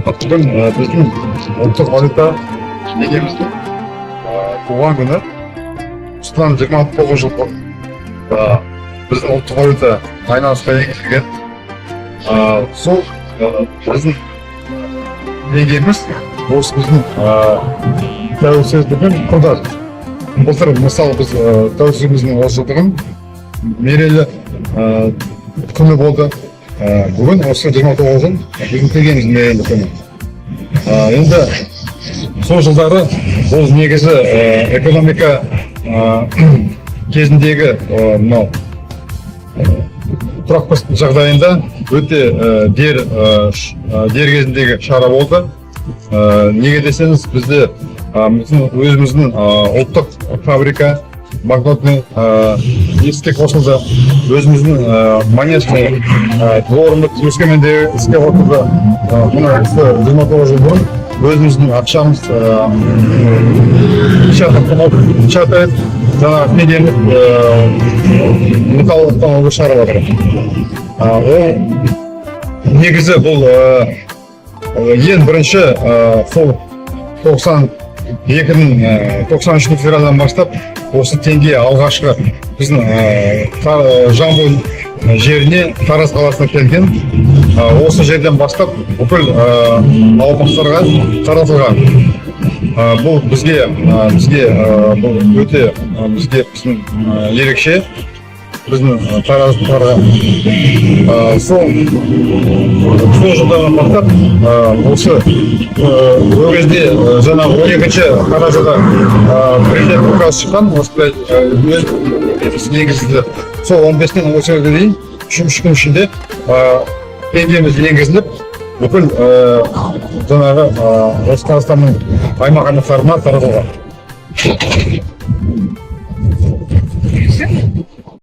Бүгін біздің ұлттық валюта теңгеміздің туған күні. Осыдан 29 жыл бұрын біздің ұлттық валюта айналысқа енгізілген. Сол біздің теңгеміз осы біздің тәуелсіздігін құрдас. Былтыр, мысалы, біз тәуелсіздігіміздің 30 жылдығын мерейлі күні болды. Бүгін осы 29 жыл біздің теңгеміздің мерейлі күні. Енді сол жылдары бұл негізі экономика кезіндегі мынау тұрақтылық жағдайында өте дер кезіндегі шара болды. Неге десеңіз, бізде біздің өзіміздің ұлттық фабрика банкнотный іске қосылды, өзіміздің монетный дворымыз Өскеменде іске қосылды. Мына осы 29 жыл бұрын өзіміздің ақшамыз печатает, жаңағы теңгеміз металлолом шығарып жатыр. Ол негізі бұл ең бірінші сол 92-нің 93 февральдан бастап осы теңге алғашқы біздің Жамбыл жеріне, Тараз қаласына келген. Осы жерден бастап бүкіл аумақтарға таратылған. Бұл бізге бұл өте бізге біздің ерекше біздің тараздықтарға. Сол жылдардан бастап осы ол кезде жаңағы 12 қарашада президент указ шыққан, осындай өз енгізілді. Сол 15-тен 18-ге дейін 3 күн ішінде теңгеміз енгізіліп, бүкіл жаңағы осы Қазақстанның аймақ аймақтарына таратылған.